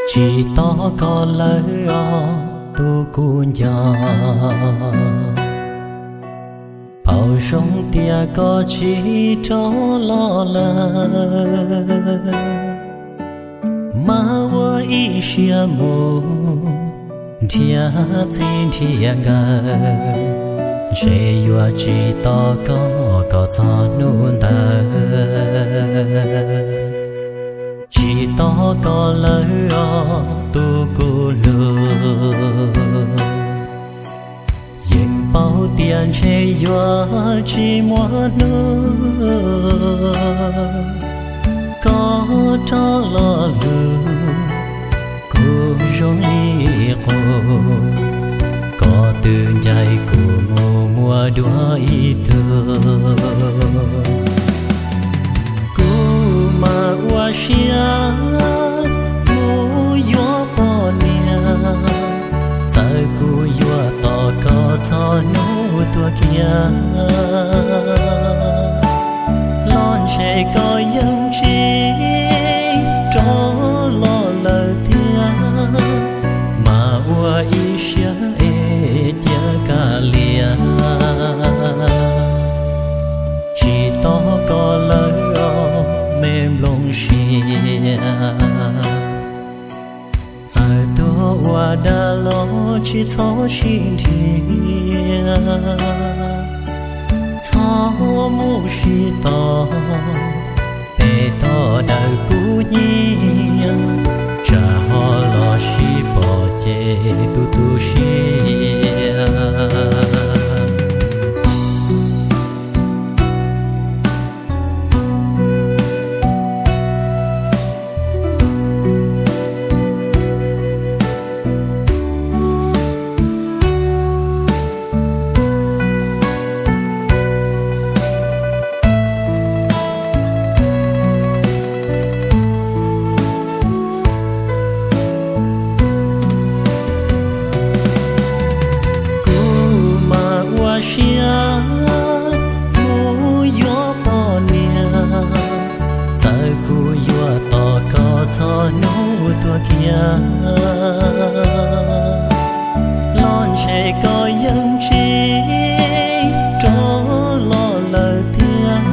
Tsis tos koj lawm os tus kuv nco, pom zoo tias koj tsis rov los lawm. Mas ua ib siab mus nrhiav txij nrhiav nkawm, ntshe yuav tsis tos koj kom txog hnub ntawd. Tsis tos koj lawm os tus kuv hlub, yeej paub tias ntshe yuav tsis muaj hnub koj rov los lwm kuv zoo li qub. Koj twb ncaim kuv mus muaj dua ib tug, kuv mas ua siab mus yuav poj niam. Txawm kuv yuav tos koj txog hnub tuag kiag los ntshe koj yeej tsis rov los lawm tiag. Mas ua ib siab es cia kav liam, tsis tos koj lawm os me nplooj siab. Txawm tuag ua dab los tsis txhob sib nrhiav, txhob mus sib tos, peb tog daws kuv nyiam, tsam ho los sib pom ces tu tu siab. Kuv mas ua siab mus yuav poj niam, txawm kuv yuav tos koj txog hnub tuag kiag los ntshe koj yeej tsis rov los lawm tiag.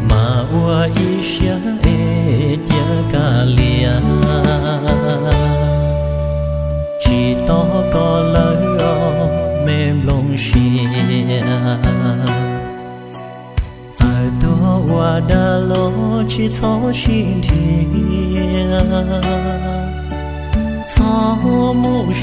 Mas ua ib siab es cia kav liam, tsis tos koj lawm os me nplooj siab. Txawm tuag ua dab los tsis txhob sib nrhiav, txhob mus